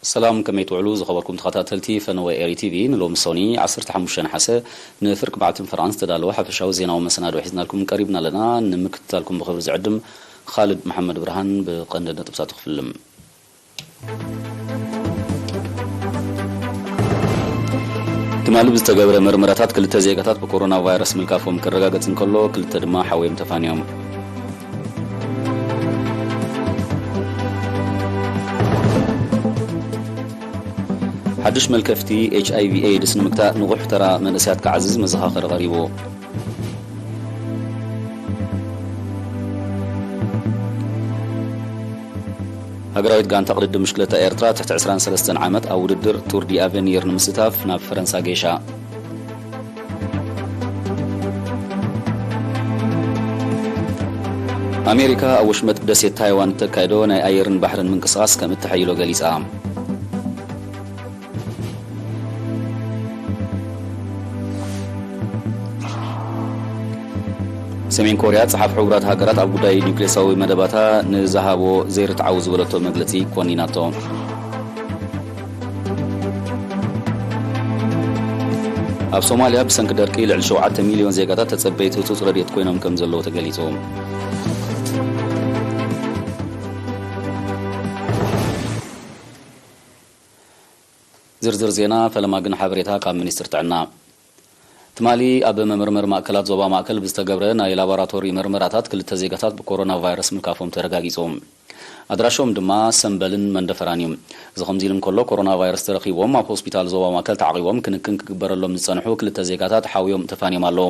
ሰላም፣ ከመይ ትውዕሉ ዝኸበርኩም ተኸታተልቲ ፈነወ ኤሪ ቲቪ? ንሎሚ ሰኒ ዓሰርተ ሓሙሽተ ነሓሰ ንፍርቂ መዓልቲ ፈረቓን ዝተዳለወ ሓፈሻዊ ዜናዊ መሰናድኦ ሒዝናልኩም ቀሪብና ኣለና። ንምክትታልኩም ብኽብሪ ዝዕድም ኻልድ መሓመድ ብርሃን። ብቐንዲ ነጥብታቱ ክፍልም። ትማሊ ብዝተገብረ መርመራታት ክልተ ዜጋታት ብኮሮና ቫይረስ ምልካፎም ክረጋገጽ እንከሎ፣ ክልተ ድማ ሓውዮም ተፋንዮም። ሓድሽ መልከፍቲ ኤች ኣይ ቪ ኤድስ ንምግታእ ንቑሕ ተራ መንእሰያት ክዓዝዝ መዘኻኸሪ ቀሪቡ። ሃገራዊት ጋንታ ቅድድም ብሽክለታ ኤርትራ ትሕቲ ዕስራን ሰለስተን ዓመት ኣብ ውድድር ቱር ዲ ኣቨኒር ንምስታፍ ናብ ፈረንሳ ጌሻ። ኣሜሪካ ኣብ ወሽመጥ ደሴት ታይዋን እተካይዶ ናይ ኣየርን ባሕርን ምንቅስቓስ ከም እተሐይሎ ገሊጻ። ሰሜን ኮርያ፣ ጸሓፊ ሕቡራት ሃገራት ኣብ ጉዳይ ኒውክሌሳዊ መደባታ ንዝሃቦ ዘይርትዓዊ ዝበለቶ መግለጺ ኮኒናቶ። ኣብ ሶማልያ፣ ብሰንኪ ደርቂ ልዕሊ ሸውዓተ ሚልዮን ዜጋታት ተጸበይቲ ህጹጽ ረድኤት ኮይኖም ከም ዘለዉ ተገሊጹ። ዝርዝር ዜና፣ ፈለማ ግን ሓበሬታ ካብ ሚኒስትሪ ጥዕና። ትማሊ ኣብ መመርመሪ ማእከላት ዞባ ማእከል ብዝተገብረ ናይ ላቦራቶሪ መርመራታት ክልተ ዜጋታት ብኮሮና ቫይረስ ምልካፎም ተረጋጊጹ። ኣድራሾም ድማ ሰምበልን መንደፈራን እዩ። እዚ ከምዚ ኢሉ እንከሎ፣ ኮሮና ቫይረስ ተረኺቦም ኣብ ሆስፒታል ዞባ ማእከል ተዓቒቦም ክንክን ክግበረሎም ዝጸንሑ ክልተ ዜጋታት ሓውዮም ተፋንዮም ኣለዉ።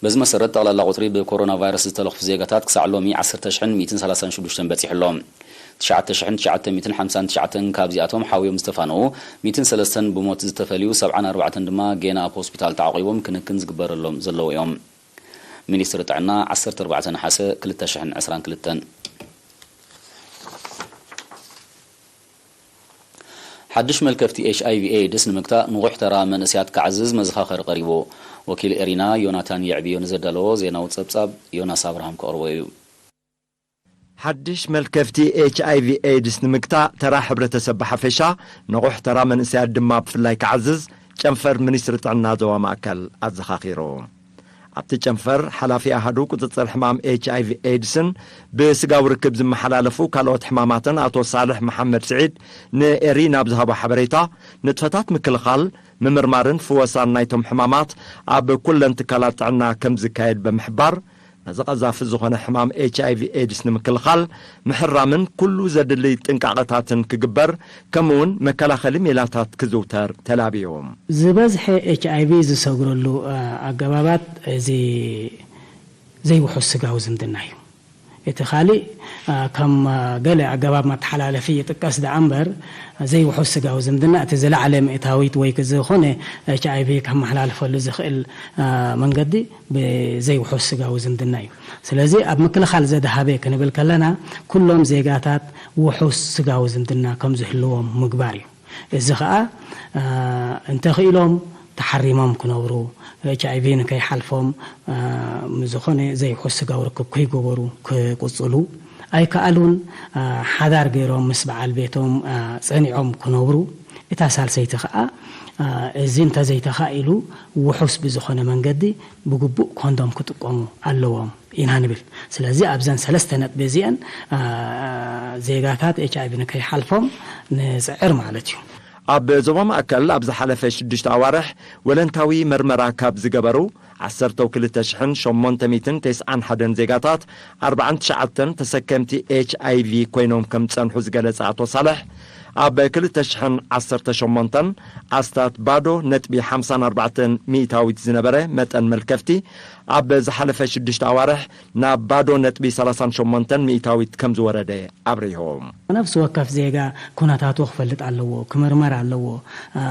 በዚ መሰረት፣ ጠቕላላ ቁጽሪ ብኮሮና ቫይረስ ዝተለኽፉ ዜጋታት ክሳዕ ሎሚ ዓሰርተ ሽሕን ሚእትን ሰላሳን ሽዱሽተን በጺሑ ኣሎ። ትሽዓተ ሽሕን ትሽዓተ ሚእትን ሓምሳን ትሽዓተን ካብዚኣቶም ሓውዮም ዝተፋንኡ፣ ሚእትን ሰለስተን ብሞት ዝተፈልዩ፣ ሰብዓን ኣርባዕተን ድማ ጌና ኣብ ሆስፒታል ተዓቒቦም ክንክን ዝግበረሎም ዘለዉ እዮም። ሚኒስትሪ ጥዕና፣ ዓሰርተ ኣርባዕተ ነሓሰ ክልተ ሽሕን ዕስራን ክልተን። ሓድሽ መልከፍቲ ኤች ኣይ ቪ ኤድስ ንምግታእ ንቑሕ ተራ መንእሰያት ክዓዝዝ መዘኻኸሪ ቀሪቡ። ወኪል ኤሪና ዮናታን የዕብዮ ንዘዳለዎ ዜናዊ ጸብጻብ ዮናስ ኣብርሃም ከቕርቦ እዩ። ሓድሽ መልከፍቲ ኤች ኣይ ቪ ኤድስ ንምግታእ ተራ ሕብረተሰብ ብሓፈሻ፣ ንቑሕ ተራ መንእሰያት ድማ ብፍላይ ክዓዝዝ ጨንፈር ሚኒስትሪ ጥዕና ዞባ ማእከል ኣዘኻኺሩ። ኣብቲ ጨንፈር፣ ሓላፊ ኣሃዱ ቁጽጽር ሕማም ኤች ኣይ ቪ ኤድስን ብስጋዊ ርክብ ዝመሓላለፉ ካልኦት ሕማማትን ኣቶ ሳልሕ መሓመድ ስዒድ ንኤሪ ናብ ዝሃቦ ሓበሬታ፣ ንጥፈታት ምክልኻል፣ ምምርማርን ፍወሳን ናይቶም ሕማማት ኣብ ኩለን ትካላት ጥዕና ከም ዝካየድ ብምሕባር፣ ነዚ ቀዛፊ ዝኾነ ሕማም ኤች ኣይ ቪ ኤድስ ንምክልኻል ምሕራምን ኩሉ ዘድሊ ጥንቃቐታትን ክግበር፣ ከምኡውን መከላኸሊ ሜላታት ክዝውተር ተላብዮም። ዝበዝሐ ኤች ኣይ ቪ ዝሰግረሉ፣ አ፣ ኣገባባት እዚ ዘይውሑስ ስጋዊ ዝምድና እዩ። እቲ ካልእ፣ አ፣ ከም፣ አ፣ ገለ ኣገባብ መተሓላለፊ ይጥቀስ ደኣ እምበር፣ ዘይውሑስ ስጋዊ ዝምድና እቲ ዝለዓለ ምእታዊት ወይ ዝኾነ ኤች ኣይ ቪ ከመሓላልፈሉ ዝኽእል፣ አ፣ መንገዲ ብዘይውሑስ ስጋዊ ዝምድና እዩ። ስለዚ ኣብ ምክልኻል ዘድሃበ ክንብል ከለና፣ ኩሎም ዜጋታት ውሑስ ስጋዊ ዝምድና ከም ዝህልዎም ምግባር እዩ። እዚ ኸኣ፣ አ፣ እንተኽኢሎም ተሓሪሞም ክነብሩ፣ ኤች ኣይ ቪ ንከይሓልፎም፣ አ፣ ዝኾነ ዘይውሑስ ስጋዊ ርክብ ከይገበሩ ክቕጽሉ ኣይከኣሉን። አ፣ ሓዳር ገይሮም ምስ በዓል ቤቶም፣ አ፣ ጸኒዖም ክነብሩ፣ እታ ሳልሰይቲ ኸኣ፣ አ፣ እዚ እንተዘይተኻኢሉ ውሑስ ብዝኾነ መንገዲ ብግቡእ ኮንዶም ክጥቀሙ ኣለዎም ኢና ንብል። ስለዚ ኣብዘን ሰለስተ ነጥቢ እዚአን፣ አ፣ ዜጋታት ኤች ኣይ ቪ ንከይሓልፎም ንጽዕር ማለት እዩ። ኣብ ዞባ ማእከል ኣብ ዝሓለፈ ሽዱሽተ ኣዋርሕ ወለንታዊ መርመራ ካብ ዝገበሩ ዓሰርተ ክልተ ሽሕን ሸሞንተ ሚእትን ተስዓን ሓደን ዜጋታት ኣርባዓን ትሽዓተን ተሰከምቲ ኤች ኣይ ቪ ኮይኖም ከም ዝጸንሑ ዝገለጸ ኣቶ ሳልሕ፣ ኣብ ክልተ ሽሕን ዓሰርተ ሸሞንተን ኣስታት ባዶ ነጥቢ ሓምሳን ኣርባዕተን ሚእታዊት ዝነበረ መጠን መልከፍቲ፣ ኣብ ዝሓለፈ ሽዱሽተ ኣዋርሕ ናብ ባዶ ነጥቢ ሰላሳን ሸሞንተን ሚእታዊት ከም ዝወረደ ኣብሪሆም። ነፍሲ ወከፍ ዜጋ ኩነታቱ ክፈልጥ ኣለዎ፣ ክምርመር ኣለዎ። አ፣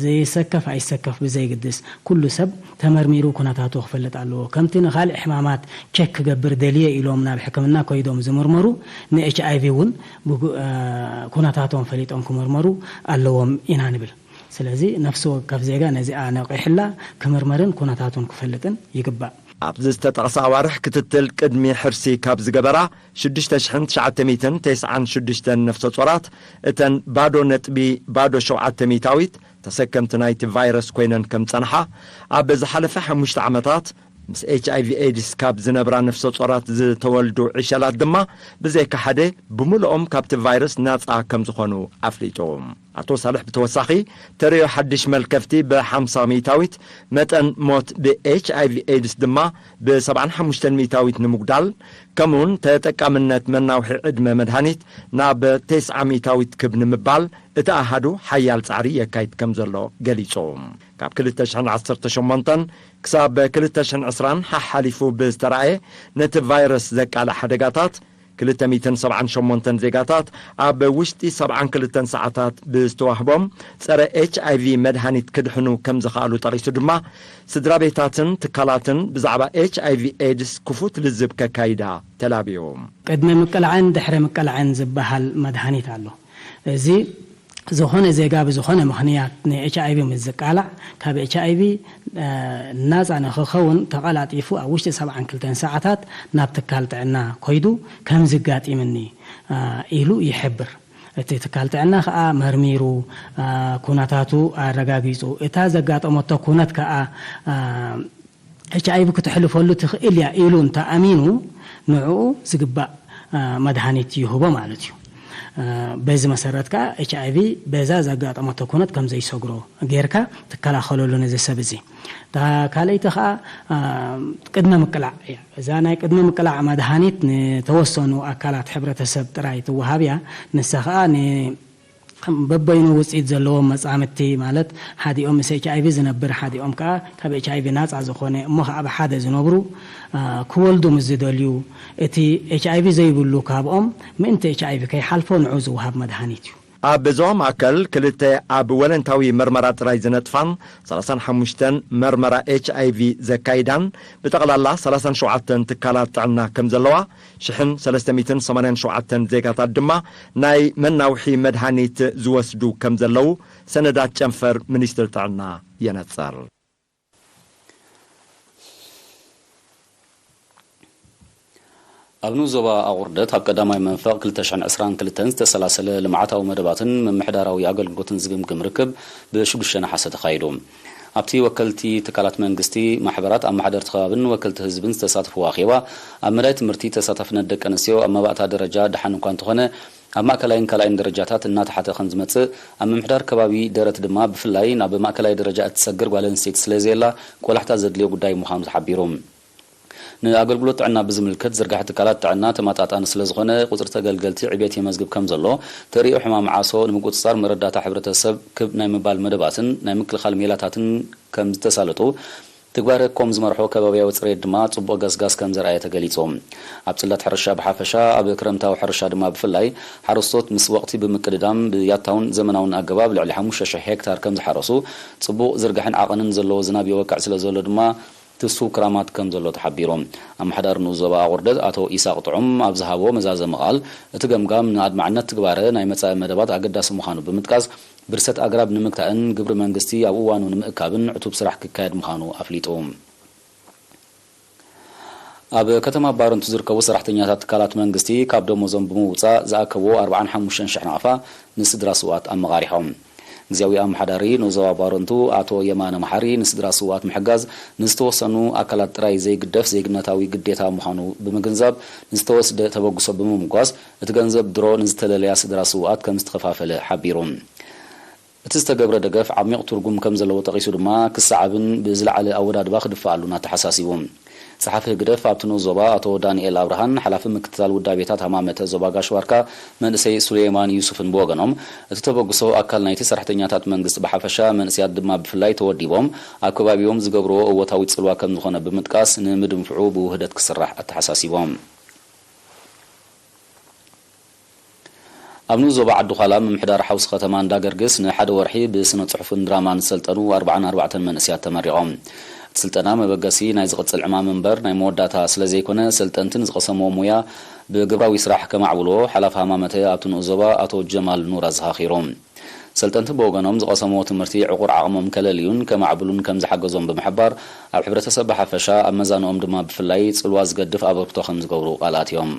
ዘይሰከፍ ኣይሰከፍ ብዘይግድስ፣ ኩሉ ሰብ ተመርሚሩ ኩነታቱ ክፈልጥ ኣለዎ። ከምቲ ንኻልእ ሕማማት ቸክ ክገብር ደልየ ኢሎም ናብ ሕክምና ከይዶም ዝምርመሩ፣ ን ኤች ኣይ ቪ እውን ብጉ-፣ አ፣ ኩነታቶም ፈሊጦም ክምርመሩ ኣለዎም ኢና ንብል። ስለዚ ነፍሲ ወከፍ ዜጋ ነዚኣ ነቒሕላ ክምርመርን ኩነታቱን ክፈልጥን ይግባእ። ኣብዚ ዝተጠቕሰ ኣዋርሕ ክትትል ቅድሚ ሕርሲ ካብ ዝገበራ ሽዱሽተ ሽሕን ትሽዓተ ሚእትን ተስዓን ሽዱሽተን ነፍሰ ጾራት፣ እተን ባዶ ነጥቢ ባዶ ሸውዓተ ሚእታዊት ተሰከምቲ ናይቲ ቫይረስ ኮይነን ከም ጸንሓ፣ ኣብ ዝሓለፈ ሓሙሽተ ዓመታት ምስ ኤች ኣይ ቪ ኤድስ ካብ ዝነብራ ነፍሰ ጾራት ዝተወልዱ ዕሸላት ድማ ብዘይካ ሓደ ብምልኦም ካብቲ ቫይረስ ናጻ ከም ዝኾኑ ኣፍሊጡ። ኣቶ ሳልሕ ብተወሳኺ፣ ተርእዮ ሓድሽ መልከፍቲ ብ ሓምሳ ሚእታዊት፣ መጠን ሞት ብ ኤች ኣይ ቪ ኤድስ ድማ ብ ሰብዓን ሓሙሽተን ሚእታዊት ንምጉዳል፣ ከምኡውን ተጠቃምነት መናውሒ ዕድመ መድሃኒት ናብ ተስዓ ሚእታዊት ክብ ንምባል እቲ ኣሃዱ ሓያል ጻዕሪ የካይድ ከም ዘሎ ገሊጹ። ካብ ክልተ ሽሕን ዓሰርተ ሸሞንተን ክሳብ ክልተ ሽሕን ዕስራን ሓሓሊፉ ብዝተራእየ ነቲ ቫይረስ ዘቃልዕ ሓደጋታት፣ ክልተ ሚእትን ሰብዓን ሸሞንተን ዜጋታት ኣብ ውሽጢ ሰብዓን ክልተን ሰዓታት ብዝተዋህቦም ጸረ ኤች ኣይ ቪ መድሃኒት ክድሕኑ ከም ዝኸኣሉ ጠቒሱ ድማ፣ ስድራ ቤታትን ትካላትን ብዛዕባ ኤች ኣይ ቪ ኤድስ ክፉት ልዝብ ከካይዳ ተላብዩ። ቅድመ ምቅላዕን ድሕረ ምቅላዕን ዝበሃል መድሃኒት ኣሎ። እዚ ዝኾነ ዜጋ ብዝኾነ ምኽንያት ን ኤች ኣይ ቪ ምስ ዝቃላዕ፣ ካብ ኤች ኣይ ቪ ናጻ ንኽኸውን ተቐላጢፉ ኣብ ውሽጢ ሰብዓን ክልተን ሰዓታት ናብ ትካል ጥዕና ኮይዱ ከም ዝጋጢምኒ ኢሉ ይሕብር። እቲ ትካል ጥዕና ከኣ መርሚሩ ኩነታቱ ኣረጋጊጹ፣ እታ ዘጋጠመቶ ኩነት ከኣ ኤች ኣይ ቪ ክትሕልፈሉ ትኽእል እያ ኢሉ እንተኣሚኑ፣ ንዕኡ ዝግባእ መድሃኒት ይህቦ ማለት እዩ። በዚ መሰረት ከኣ ኤች ኣይ ቪ በዛ ዘጋጠመቶ ኩነት ከም ዘይሰግሮ ጌርካ ትከላኸለሉ ነዚ ሰብ እዚ። እታ ካልኣይቲ ከኣ ቅድመ ምቅላዕ እያ። እዛ ናይ ቅድመ ምቅላዕ መድሃኒት ንተወሰኑ ኣካላት ሕብረተሰብ ጥራይ ትወሃብ እያ። ንሳ ከኣ ን በበይኑ ውጽኢት ዘለዎም መጻምድቲ፣ ማለት ሓዲኦም ምስ ኤች ኣይ ቪ ዝነብር፣ ሓዲኦም ከኣ ካብ ኤች ኣይ ቪ ናጻ ዝኾነ እሞ ከኣ ብሓደ ዝነብሩ ክወልዱ ምስ ዝደልዩ፣ እቲ ኤች ኣይ ቪ ዘይብሉ ካብኦም ምእንቲ ኤች ኣይ ቪ ከይሓልፎ ንዑ ዝወሃብ መድሃኒት እዩ። ኣብ ዞባ ማእከል ክልተ ኣብ ወለንታዊ መርመራ ጥራይ ዝነጥፋን ሰላሳን ሓሙሽተን መርመራ ኤች ኣይ ቪ ዘካይዳን ብጠቕላላ ሰላሳን ሸውዓተን ትካላት ጥዕና ከም ዘለዋ፣ ሽሕን ሰለስተ ሚእትን ሰማንያን ሸውዓተን ዜጋታት ድማ ናይ መናውሒ መድሃኒት ዝወስዱ ከም ዘለዉ ሰነዳት ጨንፈር ሚኒስትሪ ጥዕና የነጽር። ኣብ ንኡስ ዞባ ኣቑርደት ኣብ ቀዳማይ መንፈቕ ክልተ ሽሕን ዕስራን ክልተን ዝተሰላሰለ ልምዓታዊ መደባትን ምምሕዳራዊ ኣገልግሎትን ዝግምግም ርክብ ብሽዱሽተ ነሓሰ ተኻይዱ። ኣብቲ ወከልቲ ትካላት መንግስቲ፣ ማሕበራት፣ ኣመሓደርቲ ከባብን ወከልቲ ህዝብን ዝተሳተፍዎ ኣኼባ፣ ኣብ መዳይ ትምህርቲ ተሳታፍነት ደቂ ኣንስትዮ ኣብ መባእታ ደረጃ ደሓን እኳ እንተኾነ፣ ኣብ ማእከላይን ካልኣይን ደረጃታት እናተሓተ ከም ዝመጽእ፣ ኣብ ምምሕዳር ከባቢ ደረት ድማ ብፍላይ ናብ ማእከላይ ደረጃ እትሰግር ጓል ኣንስተይቲ ስለ ዘየላ ቆላሕታ ዘድልዮ ጉዳይ ምዃኑ ተሓቢሩ። ንኣገልግሎት ጥዕና ብዝምልከት ዝርጋሐ ትካላት ጥዕና ተመጣጣኒ ስለ ዝኾነ ቁጽሪ ተገልገልቲ ዕቤት የመዝግብ ከም ዘሎ፣ ተርእዮ ሕማም ዓሶ ንምቁጽጻር መረዳእታ ሕብረተሰብ ክብ ናይ ምባል መደባትን ናይ ምክልኻል ሜላታትን ከም ዝተሳለጡ፣ ትግባረ ኮም ዝመርሖ ከባብያዊ ጽሬት ድማ ጽቡቕ ገስጋስ ከም ዘርኣየ ተገሊጹ። ኣብ ጽላት ሕርሻ ብሓፈሻ፣ ኣብ ክረምታዊ ሕርሻ ድማ ብፍላይ፣ ሓረስቶት ምስ ወቕቲ ብምቅድዳም ብያታውን ዘመናውን ኣገባብ ልዕሊ ሓሙሽተ ሽሕ ሄክታር ከም ዝሓረሱ፣ ጽቡቕ ዝርጋሕን ዓቐንን ዘለዎ ዝናብ ይወቅዕ ስለ ዘሎ ድማ ትስፉው ክራማት ከም ዘሎ ተሓቢሩ። ኣመሓዳሪ ንኡስ ዞባ ኣቑርደት ኣቶ ኢሳቕ ጥዑም ኣብ ዝሃቦ መዛዘሚ ቃል፣ እቲ ገምጋም ንኣድማዕነት ትግባረ ናይ መጻኢ መደባት ኣገዳሲ ምዃኑ ብምጥቃስ፣ ብርሰት ኣግራብ ንምግታእን ግብሪ መንግስቲ ኣብ እዋኑ ንምእካብን ዕቱብ ስራሕ ክካየድ ምዃኑ ኣፍሊጡ። ኣብ ከተማ ባረንቱ ዝርከቡ ሰራሕተኛታት ትካላት መንግስቲ ካብ ደሞዞም ብምውጻእ ዝኣከብዎ ኣርባዓን ሓሙሽተን ሽሕ ናቕፋ ንስድራ ስውኣት ኣመቓሪሖም። ግዝያዊ ኣመሓዳሪ ንኡስ ዞባ ባረንቱ ኣቶ የማነ መሓሪ፣ ንስድራ ስውኣት ምሕጋዝ ንዝተወሰኑ ኣካላት ጥራይ ዘይግደፍ ዜግነታዊ ግዴታ ምዃኑ ብምግንዛብ፣ ንዝተወስደ ተበግሶ ብምምጓስ፣ እቲ ገንዘብ ድሮ ንዝተለለያ ስድራ ስውኣት ከም ዝተኸፋፈለ ሓቢሩ። እቲ ዝተገብረ ደገፍ ዓሚቕ ትርጉም ከም ዘለዎ ጠቒሱ ድማ፣ ክሰዓብን ብዝለዓለ ኣወዳድባ ክድፋኣሉን ኣተሓሳሲቡ። ጸሓፊ ህግደፍ ኣብቲ ንኡስ ዞባ ኣቶ ዳንኤል ኣብርሃን ሓላፊ ምክትታል ውዳቤታት ሃማመተ ዞባ ጋሽ ባርካ መንእሰይ ሱሌማን ዩሱፍን ብወገኖም፣ እቲ ተበግሶ ኣካል ናይቲ ሰራሕተኛታት መንግስቲ ብሓፈሻ መንእሰያት ድማ ብፍላይ ተወዲቦም ኣብ ከባቢኦም ዝገብርዎ እወታዊ ጽልዋ ከም ዝኾነ ብምጥቃስ፣ ንምድንፍዑ ብውህደት ክስራሕ ኣተሓሳሲቦም። ኣብ ንኡስ ዞባ ዓዲ ዃላ ምምሕዳር ሓውሲ ከተማ እንዳገርግስ ንሓደ ወርሒ ብስነ ጽሑፍን ድራማን ዝሰልጠኑ ኣርባዓን ኣርባዕተን መንእሰያት ተመሪቖም። እቲ ስልጠና መበገሲ ናይ ዝቕጽል ዕማም እምበር ናይ መወዳእታ ስለ ዘይኮነ፣ ሰልጠንቲ ንዝቐሰምዎ ሞያ ብግብራዊ ስራሕ ከማዕብልዎ ሓላፊ ሃማመተ ኣብቲ ንኡስ ዞባ ኣቶ ጀማል ኑር ኣዘኻኺሩ። ሰልጠንቲ ብወገኖም ዝቐሰምዎ ትምህርቲ ዕቑር ዓቕሞም ከለልዩን ከማዕብሉን ከም ዝሓገዞም ብምሕባር፣ ኣብ ሕብረተሰብ ብሓፈሻ ኣብ መዛንኦም ድማ ብፍላይ ጽልዋ ዝገድፍ ኣበርክቶ ከም ዝገብሩ ቃል ኣትዮም።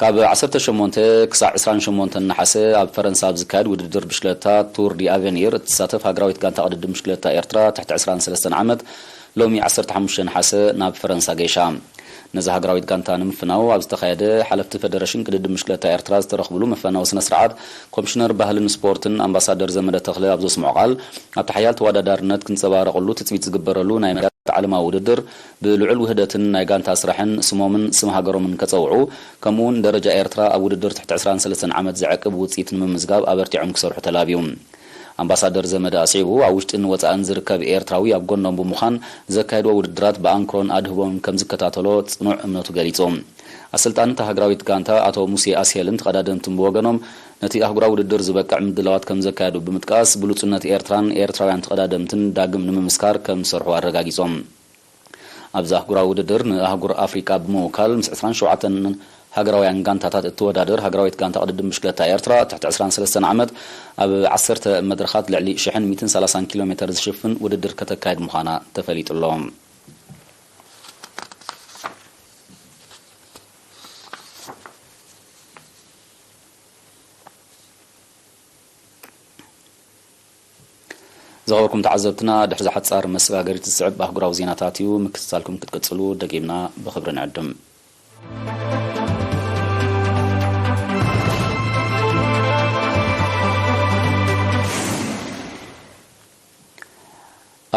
ካብ ዓሰርተ ሸሞንተ ክሳዕ ዕስራን ሸሞንተን ነሓሰ ኣብ ፈረንሳ ኣብ ዝካየድ ውድድር ብሽክለታ ቱር ዲ ኣቨኒር እትሳተፍ ሃገራዊት ጋንታ ቅድድም ብሽክለታ ኤርትራ ትሕቲ ዕስራን ሰለስተን ዓመት ሎሚ ዓሰርተ ሓሙሽተ ነሓሰ ናብ ፈረንሳ ገይሻ። ነዛ ሃገራዊት ጋንታ ንምፍናው ኣብ ዝተኻየደ ሓለፍቲ ፈደረሽን ቅድድም ብሽክለታ ኤርትራ ዝተረኽብሉ መፈናዊ ስነ ስርዓት ኮሚሽነር ባህልን ስፖርትን ኣምባሳደር ዘመደ ተኽለ ኣብ ዘስምዖ ቃል፣ ኣብቲ ሓያል ተወዳዳርነት ክንጸባረቐሉ ትጽቢት ዝግበረሉ ናይ መዳት ዓለማዊ ውድድር ብልዑል ውህደትን ናይ ጋንታ ስራሕን ስሞምን ስም ሃገሮምን ከጸውዑ፣ ከምኡውን ደረጃ ኤርትራ ኣብ ውድድር ትሕቲ ዕስራን ሰለስተን ዓመት ዘዕቅብ ውጽኢት ንምምዝጋብ ኣበርቲዖም ክሰርሑ ተላብዩ። ኣምባሳደር ዘመደ ኣስዒቡ፣ ኣብ ውሽጥን ወጻእን ዝርከብ ኤርትራዊ ኣብ ጎኖም ብምዃን ዘካየድዎ ውድድራት ብኣንክሮን ኣድህቦን ከም ዝከታተሎ ጽኑዕ እምነቱ ገሊጹ። ኣሰልጣኒ እታ ሃገራዊት ጋንታ ኣቶ ሙሴ ኣስሄልን ተቐዳደምትን ብወገኖም፣ ነቲ ኣህጉራዊ ውድድር ዝበቅዕ ምድላዋት ከም ዘካየዱ ብምጥቃስ፣ ብሉጽነት ኤርትራን ኤርትራውያን ተቐዳደምትን ዳግም ንምምስካር ከም ዝሰርሑ ኣረጋጊጾም። ኣብዚ ኣህጉራዊ ውድድር ንኣህጉር ኣፍሪቃ ብምውካል ምስ ዕስራን ሸውዓተን ሃገራውያን ጋንታታት እትወዳደር ሃገራዊት ጋንታ ቅድድም ብሽክለታ ኤርትራ ትሕቲ ዕስራን ሰለስተን ዓመት ኣብ ዓሰርተ መድረኻት ልዕሊ ሽሕን ሚእትን ሰላሳን ኪሎ ሜተር ዝሽፍን ውድድር ከተካይድ ምዃና ተፈሊጡ ኣሎ። ዝኸበርኩም ተዓዘብትና፣ ድሕሪ እዛ ሓጻር መሰጋገሪት ዝስዕብ ኣህጉራዊ ዜናታት እዩ። ምክትታልኩም ክትቅጽሉ ደጊምና ብኽብሪ ንዕድም።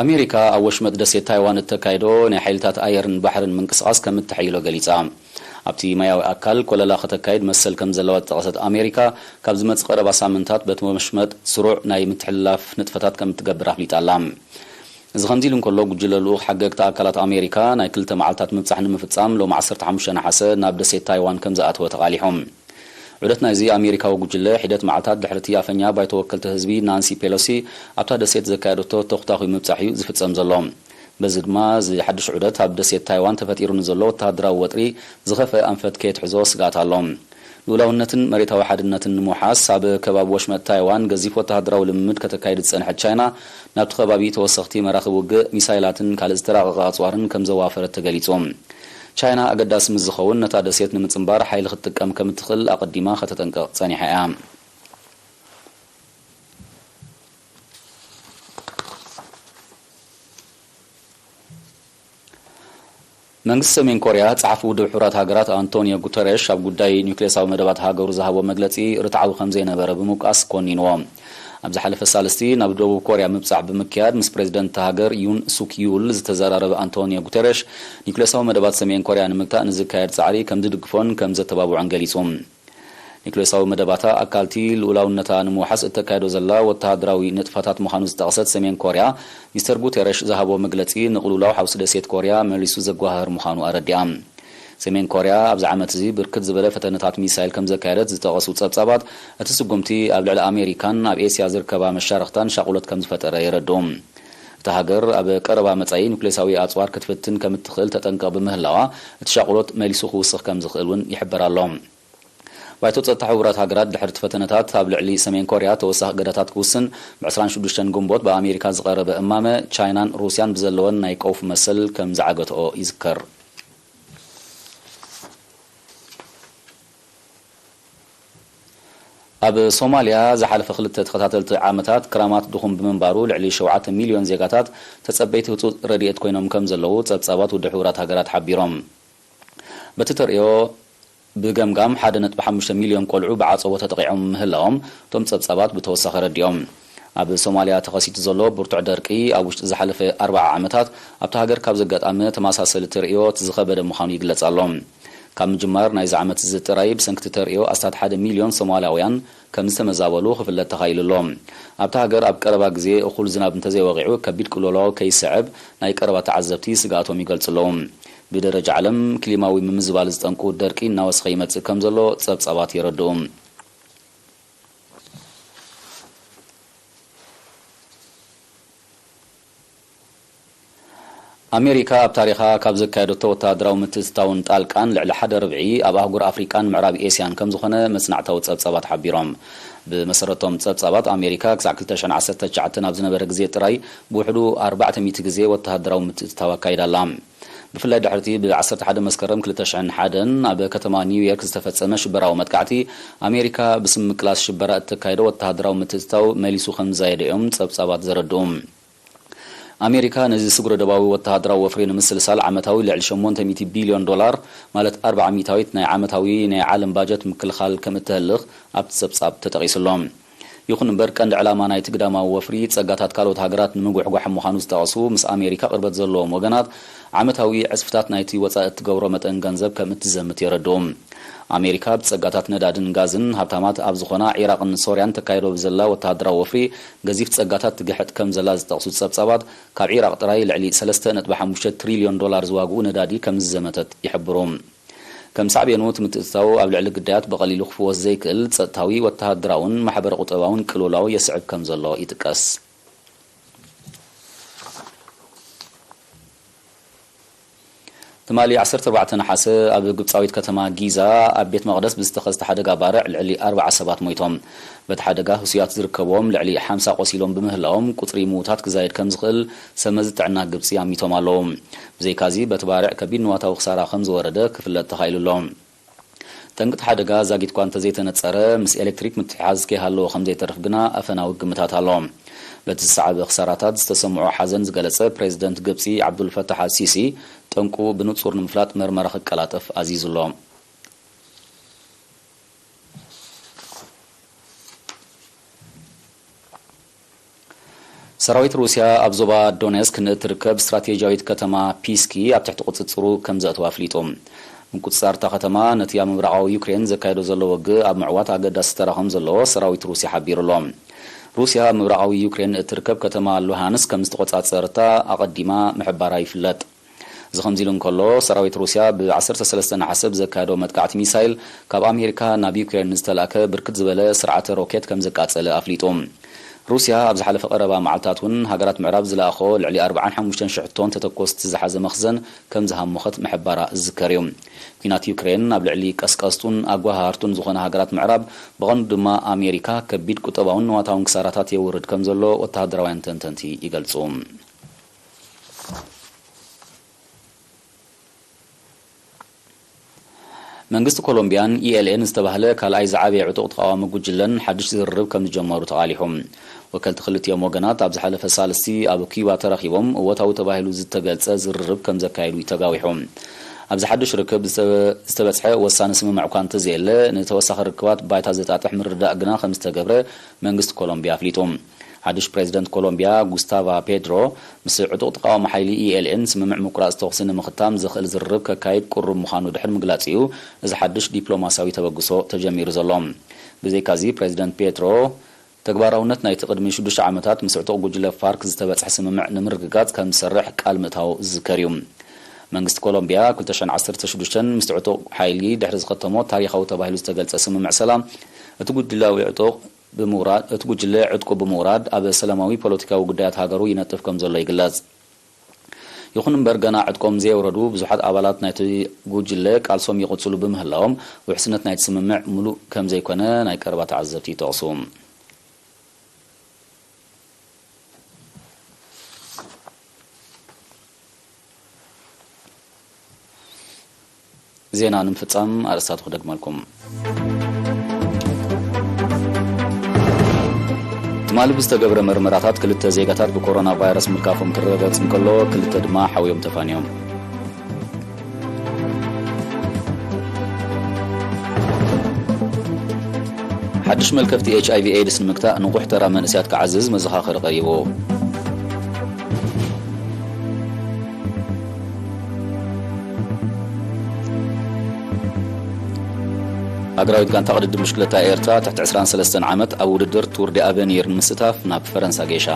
ኣሜሪካ ኣብ ወሽመጥ ደሴት ታይዋን እተካይዶ ናይ ሓይልታት ኣየርን ባሕርን ምንቅስቓስ ከም እተሐይሎ ገሊጻ። ኣብቲ ማያዊ ኣካል ኮለላ ከተካይድ መሰል ከም ዘለዋ ዝጠቐሰት ኣሜሪካ፣ ካብ ዝመጽእ ቀረባ ሳምንታት በቲ ወሽመጥ ስሩዕ ናይ ምትሕልላፍ ንጥፈታት ከም እትገብር ኣፍሊጣ ኣላ። እዚ ከምዚ ኢሉ እንከሎ፣ ጉጅለ ልኡኽ ሓገግቲ ኣካላት ኣሜሪካ ናይ ክልተ መዓልታት ምብጻሕ ንምፍጻም ሎም ዓሰርተ ሓሙሽተ ነሓሰ ናብ ደሴት ታይዋን ከም ዝኣተወ ተቓሊሖም። ዑደት ናይዚ ኣሜሪካዊ ጉጅለ ሒደት መዓልታት ድሕሪ እቲ ኣፈኛ ባይቶ ወከልቲ ህዝቢ ናንሲ ፔሎሲ ኣብታ ደሴት ዘካየደቶ ተኹታኹይ ምብጻሕ እዩ ዝፍጸም ዘሎ። በዚ ድማ እዚ ሓድሽ ዑደት ኣብ ደሴት ታይዋን ተፈጢሩ ንዘሎ ወተሃደራዊ ወጥሪ ዝኸፍአ ኣንፈት ከየትሕዞ ስግኣት ኣሎ። ልኡላውነትን መሬታዊ ሓድነትን ንምውሓስ ኣብ ከባቢ ወሽመጥ ታይዋን ገዚፍ ወተሃደራዊ ልምምድ ከተካይድ ዝጸንሐት ቻይና፣ ናብቲ ከባቢ ተወሰኽቲ መራኽብ ውግእ፣ ሚሳይላትን ካልእ ዝተራቐቐ ኣጽዋርን ከም ዘዋፈረት ተገሊጹ። ቻይና ኣገዳሲ ምስ ዝኸውን ነታ ደሴት ንምጽንባር ሓይሊ ክትጥቀም ከም እትኽእል ኣቐዲማ ከተጠንቅቕ ጸኒሓ እያ። መንግስቲ ሰሜን ኮርያ ጸሓፊ ውድብ ሕቡራት ሃገራት ኣንቶኒዮ ጉተረሽ ኣብ ጉዳይ ኒውክሌሳዊ መደባት ሃገሩ ዝሃቦ መግለጺ ርትዓዊ ከም ዘይነበረ ብምውቃስ ኮኒንዎ። ኣብ ዝሓለፈ ሳልስቲ ናብ ደቡብ ኮርያ ምብጻሕ ብምክያድ ምስ ፕሬዝደንት እታ ሃገር ዩን ሱክ ዩል ዝተዘራረበ ኣንቶኒዮ ጉተረሽ፣ ኒውክሌሳዊ መደባት ሰሜን ኮርያ ንምግታእ ንዝካየድ ጻዕሪ ከም ዝድግፎን ከም ዘተባብዖን ገሊጹ። ኒውክሌሳዊ መደባታ ኣካልቲ ልኡላውነታ ንምውሓስ እተካይዶ ዘላ ወተሃደራዊ ንጥፈታት ምዃኑ ዝጠቕሰት ሰሜን ኮርያ፣ ሚስተር ጉቴረሽ ዝሃቦ መግለጺ ንቕልውላው ሓውሲ ደሴት ኮርያ መሊሱ ዘጓሃህር ምዃኑ ኣረዲኣ። ሰሜን ኮርያ ኣብዚ ዓመት እዚ ብርክት ዝበለ ፈተነታት ሚሳይል ከም ዘካየደት ዝጠቐሱ ጸብጻባት፣ እቲ ስጉምቲ ኣብ ልዕሊ ኣሜሪካን ኣብ ኤስያ ዝርከባ መሻርኽታን ሻቕሎት ከም ዝፈጠረ የረድኡ። እታ ሃገር ኣብ ቀረባ መጻኢ ኑክሌሳዊ ኣጽዋር ክትፍትን ከም እትኽእል ተጠንቅቕ ብምህላዋ፣ እቲ ሻቕሎት መሊሱ ክውስኽ ከም ዝኽእል እውን ይሕበር ኣሎ። ባይቶ ጸጥታ ሕቡራት ሃገራት ድሕሪ እቲ ፈተነታት ኣብ ልዕሊ ሰሜን ኮርያ ተወሳኺ እገዳታት ክውስን፣ ብ ዕስራን ሽዱሽተን ግንቦት ብኣሜሪካ ዝቐረበ እማመ፣ ቻይናን ሩስያን ብዘለወን ናይ ቀውፊ መሰል ከም ዝዓገትኦ ይዝከር። ኣብ ሶማልያ ዝሓለፈ ክልተ ተኸታተልቲ ዓመታት ክራማት ድኹም ብምንባሩ፣ ልዕሊ ሸውዓተ ሚልዮን ዜጋታት ተጸበይቲ ህጹጽ ረድኤት ኮይኖም ከም ዘለዉ ጸብጻባት ውድብ ሕቡራት ሃገራት ሓቢሮም። በቲ ተርእዮ፣ ብገምጋም ሓደ ነጥቢ ሓሙሽተ ሚልዮን ቆልዑ ብዓጸቦ ተጠቒዖም ምህላዎም እቶም ጸብጻባት ብተወሳኺ ኣረዲኦም። ኣብ ሶማልያ ተኸሲቱ ዘሎ ብርቱዕ ደርቂ ኣብ ውሽጢ ዝሓለፈ ኣርብዓ ዓመታት ኣብታ ሃገር ካብ ዘጋጠመ ተመሳሰሊ ተርእዮ እቲ ዝኸበደ ምዃኑ ይግለጽ ኣሎ። ካብ ምጅማር ናይዚ ዓመት እዚ ጥራይ ብሰንኪ እቲ ተርእዮ ኣስታት ሓደ ሚልዮን ሶማላውያን ከም ዝተመዛበሉ ክፍለጥ ተኻኢሉ ኣሎ። ኣብታ ሃገር ኣብ ቀረባ ግዜ እኹል ዝናብ እንተዘይወቒዑ ከቢድ ቅልውላው ከይስዕብ ናይ ቀረባ ተዓዘብቲ ስግኣቶም ይገልጹ ኣለዉ። ብደረጃ ዓለም ክሊማዊ ምምዝባል ዝጠንቁ ደርቂ እናወሰኸ ይመጽእ ከም ዘሎ ጸብጻባት የረድኡ። ኣሜሪካ ኣብ ታሪኻ ካብ ዘካየደቶ ወተሃደራዊ ምትእትታውን ጣልቃን ልዕሊ ሓደ ርብዒ ኣብ ኣህጉር ኣፍሪቃን ምዕራብ ኤስያን ከም ዝኾነ መጽናዕታዊ ጸብጻባት ሓቢሮም። ብመሰረቶም ጸብጻባት፣ ኣሜሪካ ክሳዕ ክልተ ሽሕን ዓሰርተ ትሽዓተን ኣብ ዝነበረ ግዜ ጥራይ ብውሕዱ ኣርባዕተ ሚእቲ ግዜ ወተሃደራዊ ምትእትታው ኣካይዳ ኣላ። ብፍላይ ድሕርቲ ብ ዓሰርተ ሓደ መስከረም ክልተ ሽሕን ሓደን ኣብ ከተማ ኒውዮርክ ዝተፈጸመ ሽበራዊ መጥቃዕቲ፣ ኣሜሪካ ብስም ምቅላስ ሽበራ እተካይዶ ወተሃደራዊ ምትእትታው መሊሱ ከም ዝዛየደ እዮም ጸብጻባት ዘረድኡ። ኣሜሪካ ነዚ ስግረ ዶባዊ ወተሃደራዊ ወፍሪ ንምስልሳል ዓመታዊ ልዕሊ ሸሞንተ ሚእቲ ቢልዮን ዶላር፣ ማለት ኣርብዓ ሚእታዊት ናይ ዓመታዊ ናይ ዓለም ባጀት ምክልኻል ከም እተህልኽ ኣብቲ ጸብጻብ ተጠቒሱ ኣሎ። ይኹን እምበር፣ ቀንዲ ዕላማ ናይቲ ግዳማዊ ወፍሪ ጸጋታት ካልኦት ሃገራት ንምጉሕጓሕ ምዃኑ ዝጠቐሱ ምስ ኣሜሪካ ቅርበት ዘለዎም ወገናት፣ ዓመታዊ ዕጽፍታት ናይቲ ወጻኢ እትገብሮ መጠን ገንዘብ ከም እትዘምት የረድኡ። ኣሜሪካ ብጸጋታት ነዳድን ጋዝን ሃብታማት ኣብ ዝኾና ዒራቕን ሶርያን ተካይዶ ብዘላ ወተሃደራዊ ወፍሪ፣ ገዚፍ ጸጋታት ትግሕጥ ከም ዘላ ዝጠቕሱ ጸብጻባት፣ ካብ ዒራቕ ጥራይ ልዕሊ ሰለስተ ነጥቢ ሓሙሽተ ትሪልዮን ዶላር ዝዋግኡ ነዳዲ ከም ዝዘመተት ይሕብሩ። ከም ሳዕቤኑ፣ እቲ ምትእትታው ኣብ ልዕሊ ግዳያት ብቐሊሉ ክፍወስ ዘይክእል ጸጥታዊ፣ ወተሃደራውን ማሕበረ ቁጠባውን ቅልውላው የስዕብ ከም ዘሎ ይጥቀስ። ትማሊ ዓሰርተ ኣርባዕተ ነሓሰ ኣብ ግብጻዊት ከተማ ጊዛ ኣብ ቤት መቕደስ ብዝተኸስተ ሓደጋ ባርዕ ልዕሊ ኣርብዓ ሰባት ሞይቶም። በቲ ሓደጋ ህሱያት ዝርከብዎም ልዕሊ ሓምሳ ቆሲሎም ብምህላዎም፣ ቁጽሪ ምዉታት ክዛየድ ከም ዝኽእል ሰመዚ ጥዕና ግብጺ ኣሚቶም ኣለዉ። ብዘይካዚ፣ በቲ ባርዕ ከቢድ ንዋታዊ ክሳራ ከም ዝወረደ ክፍለጥ ተኻኢሉ ኣሎ። ጠንቂ እቲ ሓደጋ ዛጊት እኳ እንተዘይተነጸረ፣ ምስ ኤሌክትሪክ ምትሕሓዝ ከይሃለዎ ከም ዘይተርፍ ግና ኣፈናዊ ግምታት ኣሎ። በቲ ዝሰዓበ ክሳራታት ዝተሰምዖ ሓዘን ዝገለጸ ፕሬዚደንት ግብጺ ዓብዱልፈታሕ ኣልሲሲ፣ ጠንቁ ብንጹር ንምፍላጥ መርመራ ክቀላጠፍ ኣዚዙ ኣሎ። ሰራዊት ሩስያ ኣብ ዞባ ዶኔስክ ንእትርከብ ስትራቴጂያዊት ከተማ ፒስኪ ኣብ ትሕቲ ቁጽጽሩ ከም ዘእተዋ ኣፍሊጡ። ምቁጽጻር እታ ከተማ ነቲ ኣብ ምብራቓዊ ዩክሬን ዘካየዶ ዘሎ ውግእ ኣብ ምዕዋት ኣገዳሲ ተራ ከም ዘለዎ ሰራዊት ሩስያ ሓቢሩ ኣሎ። ሩስያ ኣብ ምብራቓዊ ዩክሬን እትርከብ ከተማ ሉሃንስክ ከም ዝተቖጻጸርታ ኣቐዲማ ምሕባራ ይፍለጥ። እዚ ከምዚ ኢሉ እንከሎ፣ ሰራዊት ሩስያ ብ ዓሰርተ ሰለስተ ነሓሰ ብዘካየዶ መጥቃዕቲ ሚሳይል፣ ካብ ኣሜሪካ ናብ ዩክሬን ዝተላእከ ብርክት ዝበለ ስርዓተ ሮኬት ከም ዘቃጸለ ኣፍሊጡ። ሩስያ ኣብ ዝሓለፈ ቀረባ መዓልታት እውን ሃገራት ምዕራብ ዝለኣኾ ልዕሊ ኣርባዓን ሓሙሽተን ሽሕ ቶን ተተኮስቲ ዝሓዘ መኽዘን ከም ዝሃሞኸት ምሕባራ ዝዝከር እዩ። ኲናት ዩክሬን ኣብ ልዕሊ ቀስቀስቱን ኣጓሃሃርቱን ዝኾነ ሃገራት ምዕራብ፣ ብቐንዱ ድማ ኣሜሪካ፣ ከቢድ ቁጠባውን ንዋታውን ክሳራታት የውርድ ከም ዘሎ ወተሃደራውያን ተንተንቲ ይገልጹ። መንግስቲ ኮሎምቢያን ኢ ኤል ኤን ዝተባህለ ካልኣይ ዝዓበየ ዕጡቕ ተቓዋሚ ጉጅለን ሓድሽ ዝርርብ ከም ዝጀመሩ ተቓሊሑ። ወከልቲ ክልቲኦም ወገናት ኣብ ዝሓለፈ ሳልስቲ ኣብ ኪዩባ ተራኺቦም እወታዊ ተባሂሉ ዝተገልጸ ዝርርብ ከም ዘካየዱ እዩ ተጋዊሑ። ኣብዚ ሓድሽ ርክብ ዝተበ-፣ ዝተበጽሐ ወሳኒ ስምምዕ እኳ እንተዘየለ፣ ንተወሳኺ ርክባት ባይታ ዘጣጥሕ ምርድዳእ ግና ከም ዝተገብረ መንግስቲ ኮሎምቢያ ኣፍሊጡ። ሓድሽ ፕሬዚደንት ኮሎምቢያ ጉስታቫ ፔድሮ፣ ምስ ዕጡቕ ተቓዋሚ ሓይሊ ኢ ኤል ኤን ስምምዕ ምቁራጽ ተኹሲ ንምኽታም ዘኽእል ዝርርብ ከካይድ ቅሩብ ምዃኑ ድሕሪ ምግላጽ እዩ፣ እዚ ሓድሽ ዲፕሎማስያዊ ተበግሶ ተጀሚሩ ዘሎ። ብዘይካዚ፣ ፕሬዚደንት ፔድሮ፣ ተግባራውነት ናይቲ ቅድሚ ሽዱሽተ ዓመታት ምስ ዕጡቕ ጉጅለ ፋርክ ዝተበጽሐ ስምምዕ ንምርግጋጽ ከም ዝሰርሕ ቃል ምእታው ዝዝከር እዩ። መንግስቲ ኮሎምቢያ፣ ክልተ ሽሕን ዓሰርተ ሽዱሽተን ምስቲ ዕጡቕ ሓይሊ ድሕሪ ዝኸተሞ ታሪኻዊ ተባሂሉ ዝተገልጸ ስምምዕ ሰላም፣ እቲ ጉጅላዊ ዕጡቕ ብምውራድ፣ እቲ ጉጅለ ዕጥቁ ብምውራድ፣ ኣብ ሰላማዊ ፖለቲካዊ ጉዳያት ሃገሩ ይነጥፍ ከም ዘሎ ይግለጽ። ይኹን እምበር፣ ገና ዕጥቆም ዘየውረዱ ብዙሓት ኣባላት ናይቲ ጉጅለ ቃልሶም ይቕጽሉ ብምህላዎም፣ ውሕስነት ናይቲ ስምምዕ ምሉእ ከም ዘይኮነ ናይ ቀረባ ተዓዘብቲ ይጠቕሱ። ዜና ንምፍጻም ኣርእስታቱ ክደግመልኩም። ትማሊ ብዝተገብረ መርመራታት ክልተ ዜጋታት ብኮሮና ቫይረስ ምልካፎም ክረጋገጽ እንከሎ፣ ክልተ ድማ ሓውዮም ተፋንዮም። ሓድሽ መልከፍቲ ኤች ኣይ ቪ ኤድስ ንምግታእ ንቑሕ ተራ መንእሰያት ክዓዝዝ መዘኻኸሪ ቀሪቡ። ሃገራዊት ጋንታ ቅድድም ብሽክለታ ኤርትራ ትሕቲ ዕስራን ሰለስተን ዓመት ኣብ ውድድር ቱር ዲ ኣቨኒር ንምስታፍ ናብ ፈረንሳ ገይሻ።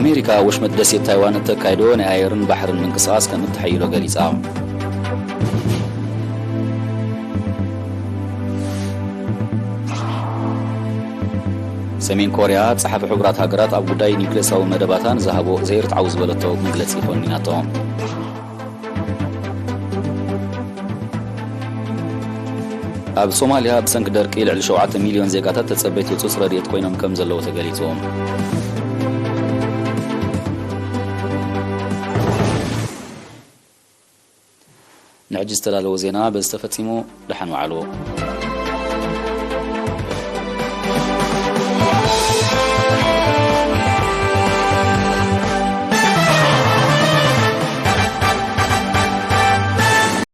ኣሜሪካ ወሽመጥ ደሴት ታይዋን እተካይዶ ናይ ኣየርን ባሕርን ምንቅስቓስ ከም እተሐይሎ ገሊጻ። ሰሜን ኮርያ፣ ጸሓፊ ሕቡራት ሃገራት ኣብ ጉዳይ ኒውክሌሳዊ መደባታ ንዝሃቦ ዘይርትዓዊ ዝበለቶ መግለጺ ኮኒናቶ። ኣብ ሶማልያ፣ ብሰንኪ ደርቂ ልዕሊ ሸውዓተ ሚልዮን ዜጋታት ተጸበይቲ ህጹጽ ረድኤት ኮይኖም ከም ዘለዉ ተገሊጹ። ንሕጂ ዝተዳለወ ዜና በዚ ተፈጺሙ። ደሓን ዋዕሉ።